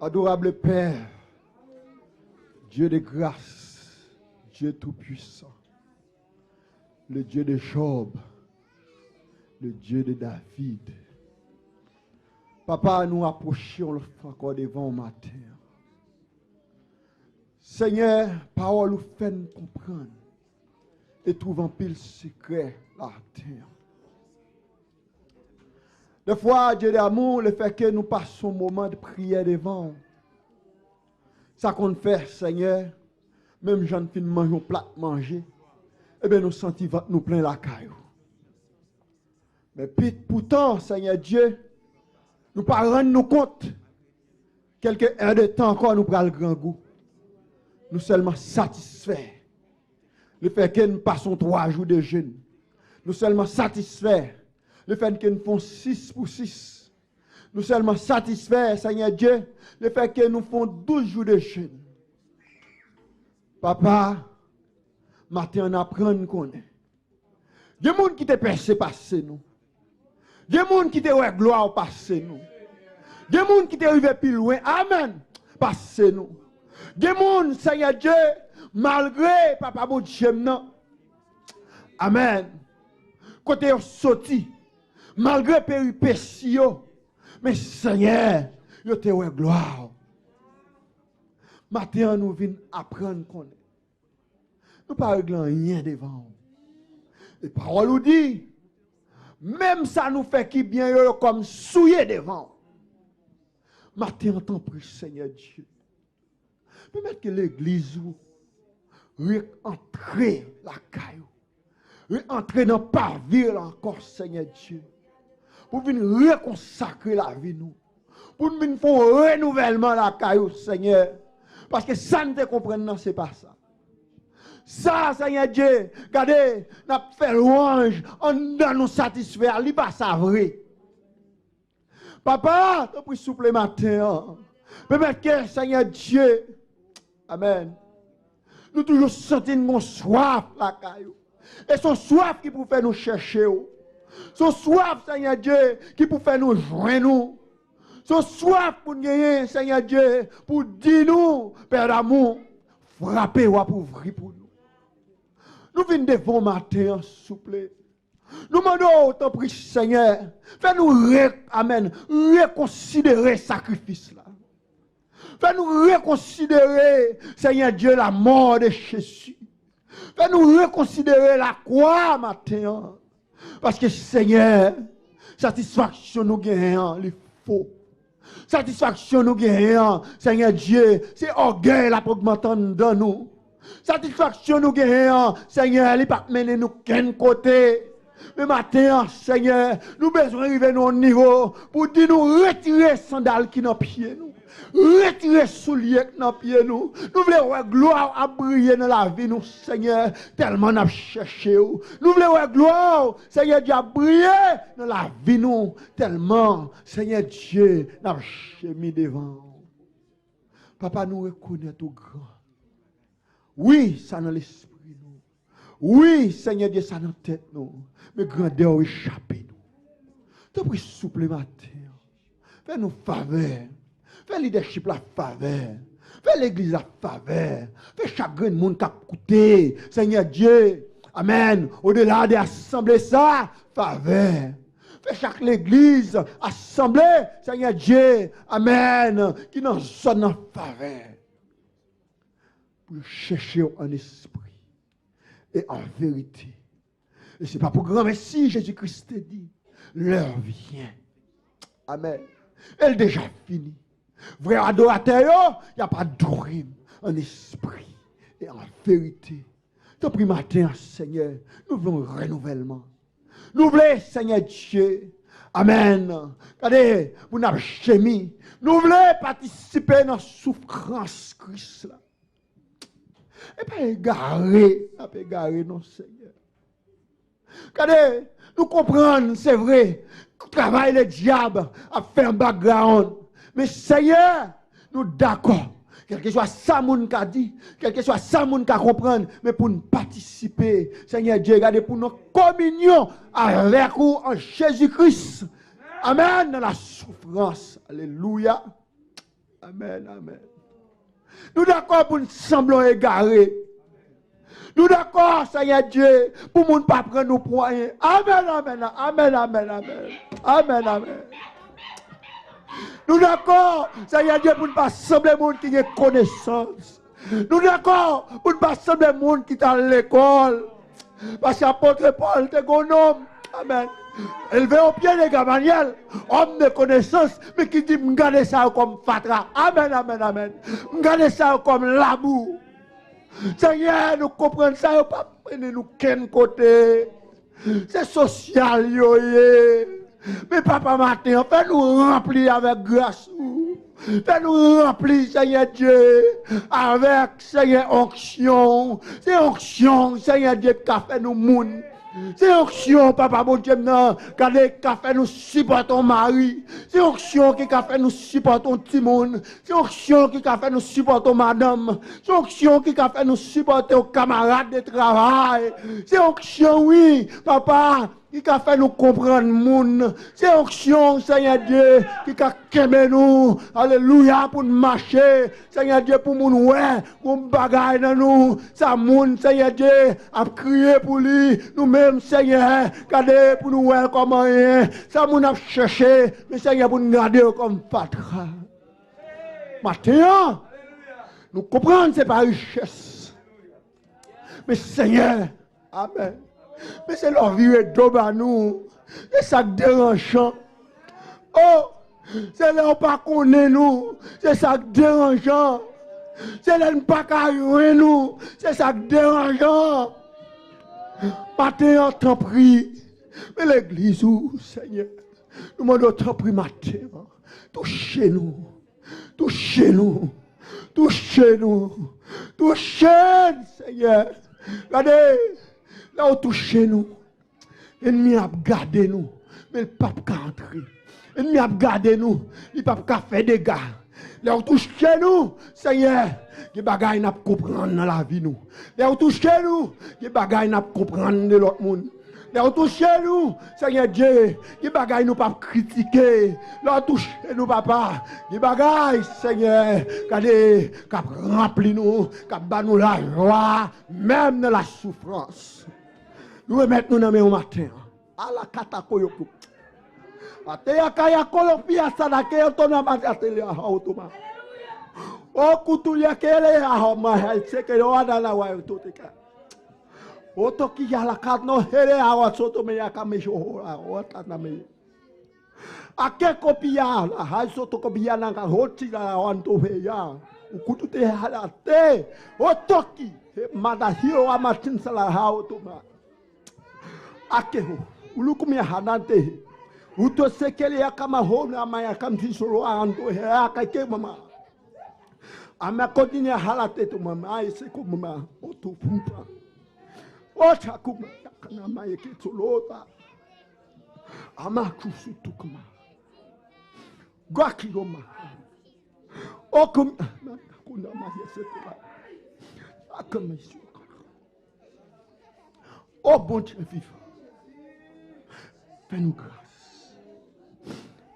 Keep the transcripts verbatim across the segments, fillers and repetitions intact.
Adorable Père, Dieu de grâce, Dieu tout-puissant, le Dieu de Job, le Dieu de David. Papa, nou apwoche yon lòt fwa ankò devan w maten an. Senyè, pawòl ou fè n konprann e twouve anpil sekrè ladan l. Dèfwa, Dye damou, lefètke nou pase yon moman de priyè devan w, sa konn fè, Senyè, menm jan n fin manje yon plat manje, ebyen, nou santi vant nou plen lakay ou. Men pi, poutan, Senyè Dye, nou pa rann nou kont, kèlke è de tan ankò, nou pral grangou. Nou sèlman satisfè lefètke n pase yon twa jou de jèn. Nou sèlman satisfè lefètke n fè yon sis pou sis. Nou sèlman satisfè, Senyè Dye, lefètke nou fè yon douz jou de jèn. Papa, maten an n aprann konnen gen moun ki te pèse pase nou. Gen moun ki te wè glwa w pase nou. Gen moun ki te rive pi lwen, amèn, pase nou. Gen moun, Senyè Dye, malgre Papa Bondye m nan, amèn, kote yo soti, malgre peripesi yo, men Senyè, yo te wè glwa w. Maten an, nou vin aprann konnen nou pa regle anyen devan w. E pawòl ou di, menm sa nou fè ki byen yo, yo kòm souye devan w. Maten an, tanpri, Senyè Dye, pèmèt ke legliz ou re-antre lakay ou, re-antre nan pavil ankò, Senyè Dye, pou vin rekonsakre lavi nou, pou n vin fè yon renouvèlman lakay ou, Senyè. Paske sa n te konprann nan, se pa sa. Sa, Senyè Dye, gade, n ap fè lwanj, anndan nou satisfè a, li pa sa vre. Papa, tanpri, souple, maten an, pèmèt ke, Senyè Dye, amèn, nou toujou santi n gon swaf lakay ou. E se yon swaf ki pou fè nou chèche w. Se yon swaf, Senyè Dye, ki pou fè nou jwenn ou. Se yon swaf pou n genyen, Senyè Dye, pou di nou, Pè damou, frape, w ap ouvri pou nou. Nou vin devan w maten an, souple. Nou mande w, tanpri, Senyè, fè nou re-, amèn, rekonsidere sakrifis la. Fè nou rekonsidere, Senyè Dye, la mort de Jésus. Fè nou rekonsidere lakwa maten an. Paske, Senyè, satisfaksyon nou genyen an, li fo. Satisfaksyon nou genyen an, Senyè Dye, se ògèy l ap ogmante anndan nou. Satisfaksyon nou genyen an, Senyè, li p ap mennen nou kenn kote. Men maten an, Senyè, nou bezwen rive nan yon nivo pou di nou retire sandal ki nan pye nou. Retire soulye k nan pye nou. Nou vle wè glwa w ap briye nan lavi nou, Senyè, tèlman n ap chèche w. Nou vle wè glwa w, Senyè Dye, ap briye nan lavi nou, tèlman, Senyè Dye, n ap jemi devan w. Papa, nou rekonèt ou gran. Wi, sa nan lespri nou. Wi, Senyè Dye, sa nan tèt nou. Men grandè w echape nou. Tanpri, souple, maten an, fè nou favè. Fè lidèchip la favè. Fè legliz la favè. Fè chak grenn moun k ap koute, Senyè Dye, amèn, odela de asanble sa, favè. Fè chak legliz, asanble, Senyè Dye, amèn, ki nan zòn nan favè. Pou yo chèche w an espri e an verite. E se pa pou granmesi, Jezi Kris te di, lè vyen. Amèn. E l deja fini. Vrè adoratè yo, y ap adore m an espri e an verite. Tanpri maten an, Senyè, nou vle yon renouvèlman. Nou vle, Senyè Dye, amèn, gade, pou n ap jemi. Nou vle patisipe nan soufrans Kris la. E pa egare n ap egare, non, Senyè. Gade, nou konprann, se vre, travay ledyab ap fè an background. Men, Senyè, nou dakò. Kèlkeswa sa moun ka di, kèlkeswa sa moun ka konprann, men pou n patisipe, Senyè Dye, gade, pou n an kominyon avèk ou an Jezi Kris. Amèn. Nan la soufrans. Alelouya. Amèn, amèn. Nou dakò pou n sanble egare. Nou dakò, Senyè Dye, pou moun pa pran nou pou anyen. Amèn, amèn, amèn, amèn, amèn. Amèn, amèn. Nou dakò, Senyè Dye, pou n pa sanble moun ki gen konesans. Nou dakò pou n pa sanble moun ki t al lekòl. Paske apot Pòl te gen yon nonm, amèn, elve o pye de Gamanyèl, òm de konesans, men ki di, "M gade sa yo kòm fatra." Amèn, amèn, amèn. "M gade sa yo kòm labou." Senyè, nou konprann sa yo p ap mennen nou kenn kote. Se sosyal yo ye. Men papa, maten an, fè nou ranpli avèk gras ou. Fè nou ranpli, Senyè Dye, avèk, Senyè, onksyon. Se onksyon, Senyè Dye, ki ka fè nou moun. Se onksyon, papa Bondye m nan, gade, ki ka fè nou sipòte yon mari. Se onksyon ki ka fè nou sipòte yon timoun. Se onksyon ki ka fè nou sipòte yon madanm. Se onksyon ki ka fè nou sipòte yon kamarad de travay. Se onksyon, wi, papa, ki ka fè nou konprann moun. Se onksyon, Senyè Dye, ki ka kenbe nou, alelouya, pou n mache. Senyè Dye, pou moun wè yon bagay nan nou. Sa moun, Senyè Dye, ap kriye pou li, nou menm, Senyè, gade pou nou wè l kòm anyen. Sa moun ap chèche, men, Senyè, pou n gade yo kòm fatra. Maten an, nou konprann se pa richès. Men Senyè, amèn. Men se lè w vire do ba nou. Se sa k deranjan. O, se lè w pa konnen nou. Se sa k deranjan. Se lè n pa ka jwenn nou. Se sa k deranjan. Maten an, tanpri. Men legliz ou, Senyè. Nou mande w tanpri maten an. Touche nou. Touche nou. Touche nou. Touche n, Senyè. Gade, lè w touche nou, ènmi ap gade nou, men l p ap ka antre. Ènmi ap gade nou, li p ap ka fè dega. Lè w touche nou, Senyè, gen bagay n ap konprann nan lavi nou. Lè w touche nou, gen bagay n ap konprann de lòt moun. Lè w touche nou, Senyè Dye, gen bagay nou p ap kritike. Lè w touche nou, papa, gen bagay, Senyè, gade, k ap ranpli nou, k ap ba nou lajwa, menm nan lasoufrans. Nou remèt nou nan men w maten an. Ala kata koyoko. Ate ya kaya kolopi ya sana ke yo tona mata tele ya ha otoma. O kutu ya kele ya ha ma ha se ke yo ana na wa yo tote ka. Oto ki ya la ka no hele ya wa soto me ya ka me sho ho la wa ta na me. Ake kopi ya la ha soto kopi ya na ka hoti la wa nto he ya. Ukutu te ha la te. Oto ki he mata hiro wa matin sa la ha otoma. Akeho, ulukumia hanante, uto sekele ya kama ho na maya kamti solo ando he akake mama. Ama kodini ya halate to mama, ese ko mama, oto pupa. Ota kuma, kana maye ke tolota. Ama kusu tukuma. Gwaki roma. Okuma, kuna maye se kuma. Akama isu. O Bondye vivan, fè nou gras.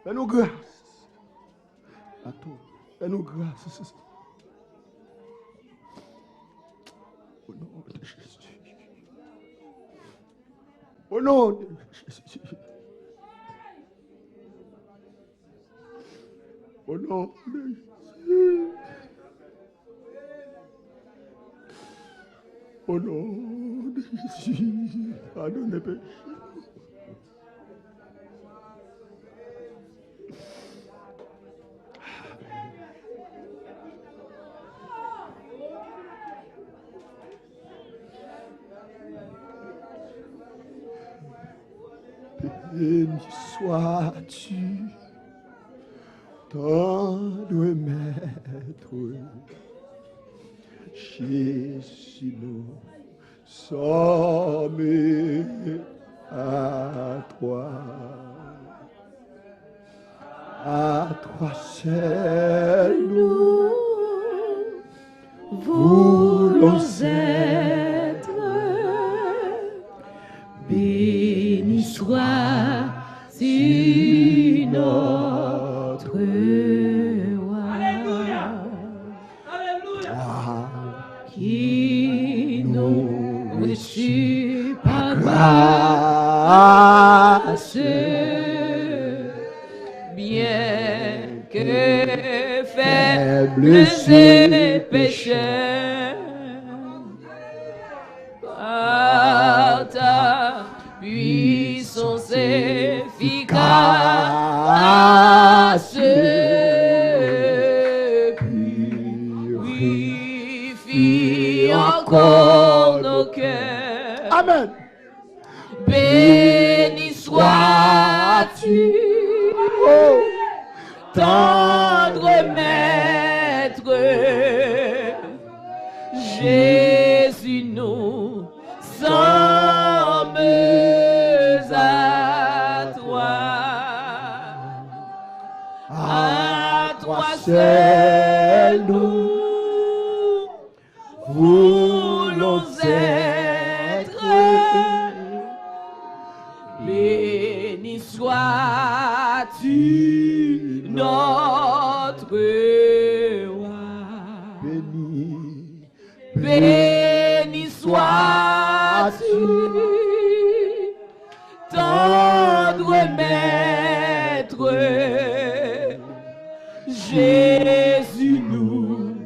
Fè nou gras. Ato, fè nou gras. O non de Jezi. O non de Jezi. O non de Jezi. O non de Jezi. Padone peche. Béni sois-tu, tendre Maître, Jésus, nous sommes à toi. À toi seul nous voulons être. Béni sois-tu notre roi. grâce, bien que faibles et pécheurs, par ta puissance efficace, purifie encore nos cœurs. Amen. Béni sois-tu, oh, tendre Maître, Jésus, nous sommes à toi. À toi seul nous voulons être. Béni sois-tu, notre roi. Béni, béni sois-tu, tendre Maître, Jésus, nous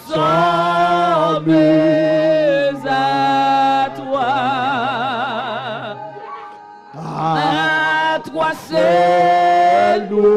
sommes à toi. À toi seul nous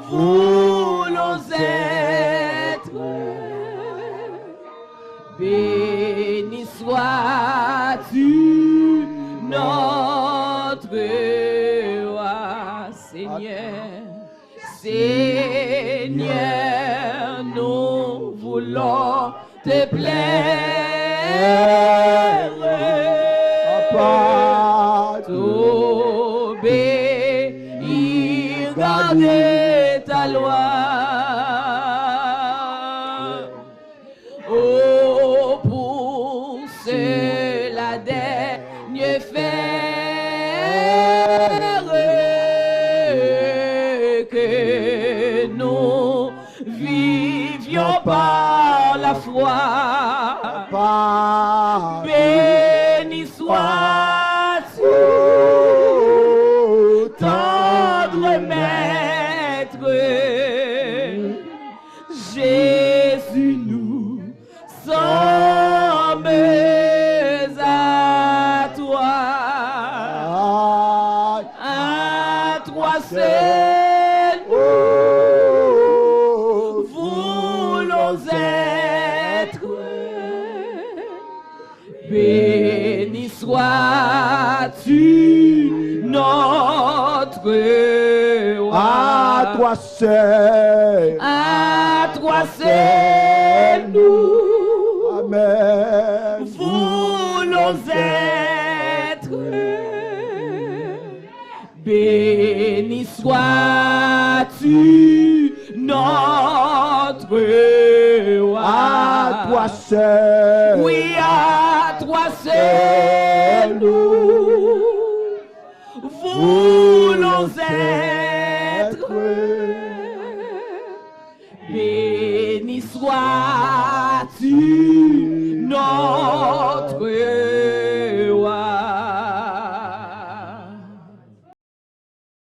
voulons être. Béni sois-tu, notre roi. Seigneur, Seigneur, nous voulons te plaire. Papa, t'obéir, garder ta loi. Oh, pour cela dernier faire que nous vivions par la foi. Papa, béni sois-tu, tendre Maître. Jésus, nous sommes à toi. À toi seul nous voulons être. Béni sois-tu, notre roi. À toi seul. À toi seul nous, amen, voulons être. Béni sois-tu, notre roi. À toi seul. Oui, à toi seul nous voulons être.